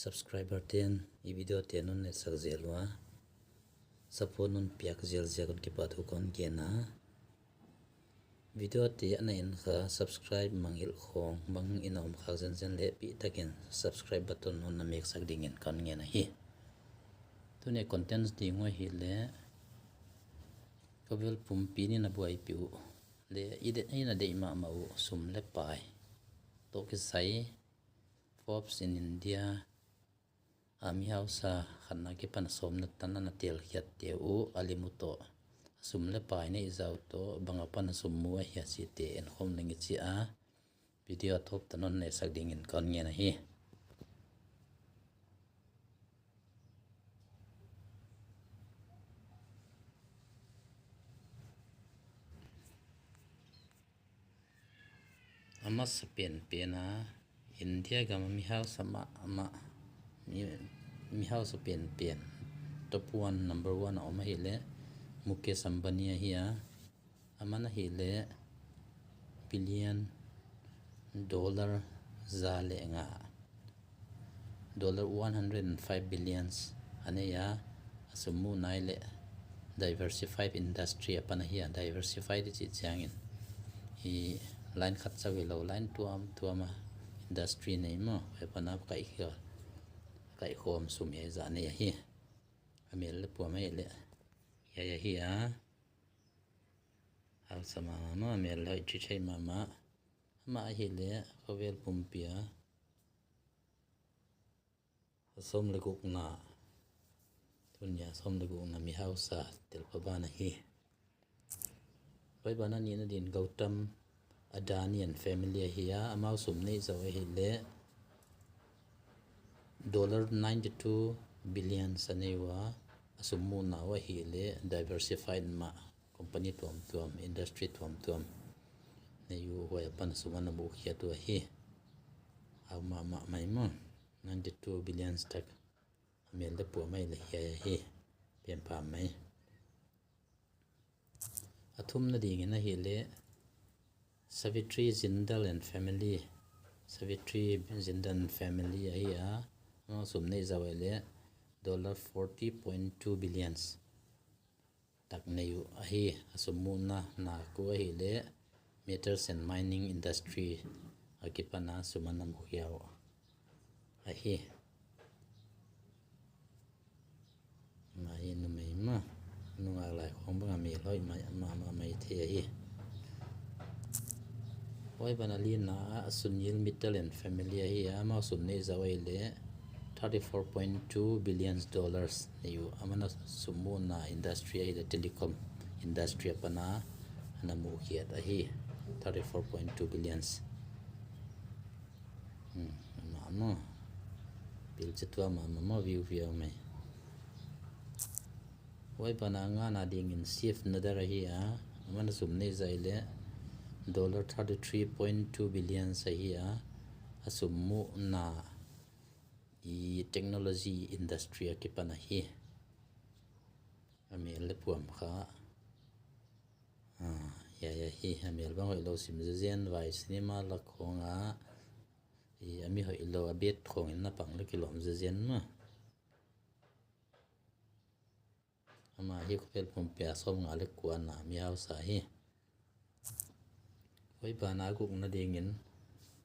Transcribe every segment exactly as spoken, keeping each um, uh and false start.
Subscriber ten i video te nong etsak zel uh a, support nong piak zialzial un kipahthu kong gen a, video te a na en kha subscribe mangngilh khawng bang in a om khak zenzen leh pihtakin subscribe button nong na meksak dingin kong ngen ahi. Tuni contents ding uh ahih leh khovel pumpi in a buaipih uh leh i na deih mahmah uh sum le pai tawh kisai Forbes in India a mihausa khatna kipan a sawmna tan a na telkhiatte uh a lim uh tawh a sum le pai neih zah uh tawh bang a pan a sum mu ahi a cihte en khawm ning i ci a, video a tawp ta nong etsak dingin kong ngen ahi. A masa penpen a India gam a mihausa mahmah, mi, mihausa penpen top one, number one a om ahih leh Mukesh Ambani ahi a, aman ahih leh billion dollar za le nga, dollar one hundred and five billions a nei a, a sum muhna ahih leh diversified industry a pan ahi a, diversified i cih ciangin i line khat sa hi lo, line tuamtuam a industry nei maw, huai pan a kaihkhia, kaihkhawm sum hiai zah nei ahi. A mel le puam ahih leh hiai ahi a, hausa mahmah maw, a mel le hoih cihtheih mahmah. Amah ahih leh khovel pumpi a a sawm le gukna, tuni a sawm le gukna mihausa telpha ban ahi. Huai ban a nihna dingin Gautam Adani and family ahi a, amau sum neih zah uh ahih leh dollar ninety two billions a nei uh a, a sum muhna uh ahih leh diversified mah, company tuamtuam, industry tuamtuam nei uh, huai a pan a sum a na muhkhiat uh ahi. Hau mahmah mai maw, ninety two billions tak. A mel le puam ahih leh hiai ahi, pianpha mai. A thumna dingin ahih leh Savitri Jindal and family, Savitri Jindal and family ahi a, amau sum neih zah uh ahih leh dollar forty point two billions tak nei uh ahi. A sum muhna nak uh ahih leh metals and mining industry a kipan a sum a na muhkhia uh ahi. Amah hi numei maw, nungak lai khawng bang a mel hoih mahmah mai thei ahi. Huai ban a lina ah Sunil Mittal and family ahi a, amau sum neih zah uh ahih leh thirty four point two billions dollars nei uh, aman a sum muhna industry ahih leh telecom industry a pan a na muhkhiat ahi, thirty four point two billions. Hmm, amah maw, pil citua mahmah maw, view view mai. Huai ban a ngana dingin Shiv Nadar ahi a, aman a sum neih zah ahih leh dollar thirty three point two billions ahi a, a sum muhna i technology industry a kipan ahi. A mel le puam kha, ah, hiai ahi. A mel bang hoih lo sim zezen, vai cinema lak khawng a, i a mi hoih lo a bet khawng in na pang le kilawm zezen maw. Amah hi khovel pumpi a sawmnga le kuana mihausa hi. Huai ban a gukna dingin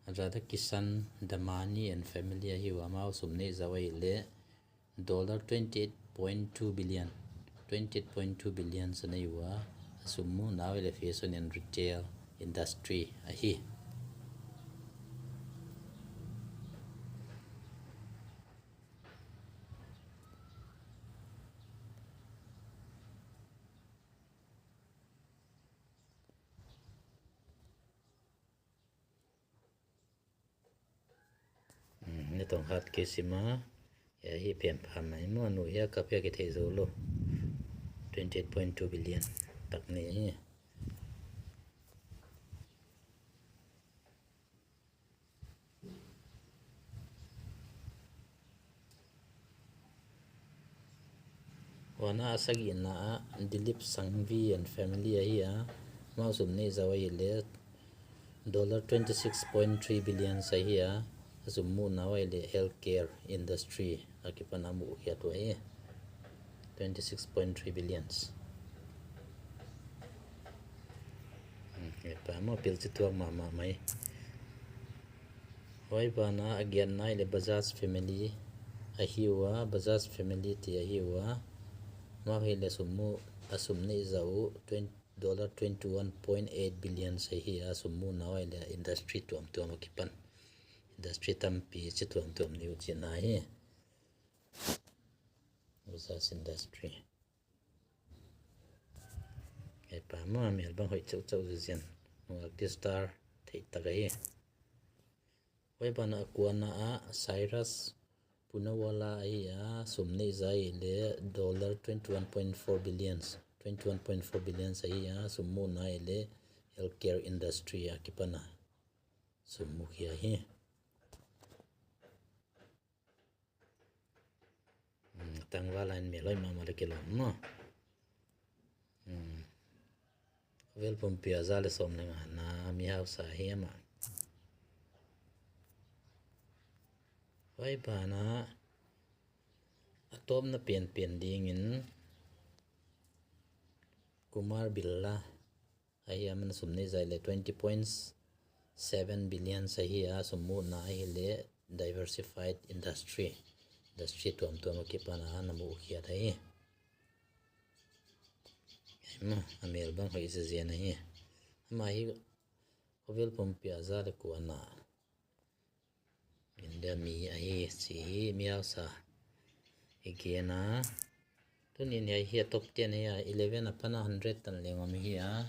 Radhakishan Damani and family ahi uh a, amau sum neih zah uh ahih leh dollar twenty eight point two billion, twenty eight point two billion a nei uh a, a sum muhna uh ahih leh fashion and retail industry ahi. Hmm, na tong khat kei sim a, hiai ahi, pianpha mai maw, nu hiai a kap hiai a kitheih zo lou. Twenty eight point two billion tak nei hi. Huan a sagihna ah Dilip Sanghvi and family ahi a, amau sum neih zah uh ahih leh dollar twenty six point three billion ahi a, A sum muhna uh ahih leh healthcare industry a kipan a muh khiat uh hi. Twenty six point three billions. Hmm, he pa maw, pil ci tuak mahmah mai. Huai banah a giatna ahih leh Bajaj family ahi uh a, Bajaj family ci ahi uh a. Amau ahih leh sum muh, a sum neih zah uh twenty, dollar twenty one point eight billion ahi a, sum muhna uh ahih leh industry tuamtuam a kipan. Industry tampi ci tuamtuam ni uh cihna hi. Bajaj industry. He pa maw, a mel bang hoih ceuhceuh ziazian. Nungak ti star theih tak ahi. Huai banah a kuana ah Cyrus Poonawalla ahi a, sum neih zah ahih leh dollar twenty one point four billions, twenty one point four billions ahi a, sum muhna ahih leh healthcare industry a kipan a sum muh khia hi. Hmm, tangval a in mel hoih mahmah leh kilawm maw. Hmm. Khovel pumpi ah za leh sawm leh ngana mihausa hi amah. Huai banah a tawpna pianpian dingin Kumar Birla ahi a, aman sum neih zah ahih leh twenty point seven billion ahi a, sum muhna ahih leh diversified industry, industry tuamtuam a kipan a na muh khiat ahi. Maw, a mel bang hoih ziazian ahi. Amah hi khovel pumpi ah za leh kuana India mi ahi ci hi, mihausa. I gen a, tuni'n hiai hi a top ten ahi a, eleven a pan a hundred tan leng om hi a.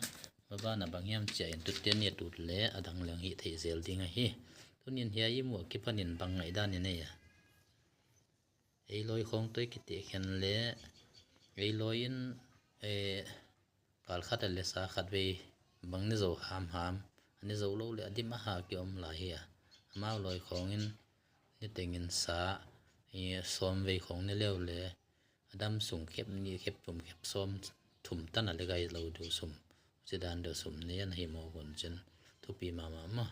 Maban a bang hiam cih leh in tu ten i a tut leh a dang leng hih theih zel ding ahi. Tuni'n hiai i muh a kipan in bang ngaihdan i nei a? Ei lawi khawng tawh i kitehkhiat leh ei lawi in, eh, kal khat a leh sa khat vei bang ne zo hamham, a ne zo lou leh a dim a ha ki om lai hi a. Amau lawi khawng in niteng in sa, eh, sawm vei khawng ne leu leh a dam sung khep nih khep thum khep sawm thum tan a leh gai lou deuh sum, huchi dan deuh sum ne a na hi mawk un cin thupi mahmah maw.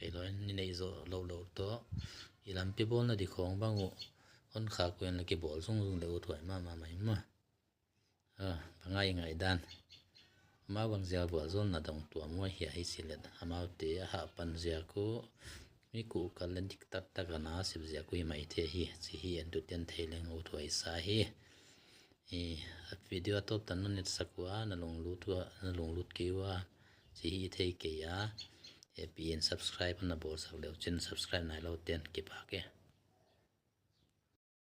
Ei lawi in i neih zawh louhlou tawh i lampi bawlna di khawng bang uh hon khak uh in leh kibawl zungzung leh uh thuai mahmah mai maw. Ah, bang a i ngaihdan? Amau bang ziak vualzawlna dong tuam uh ahi a, hi ci leh amaute a hahpan ziak uh, mi kuhkal leh diktattak a na sep ziak uh hi maithei hi ci hi, en tu ten thei leng uh thuai sa hi. I, a video a tawp tan na etsak uh a, na lunglut uh a, na lunglut kei uh a, ci hi thei kei a. Happy in subscribe na bawlsak leu cin subscribe nai lou ten kipak e.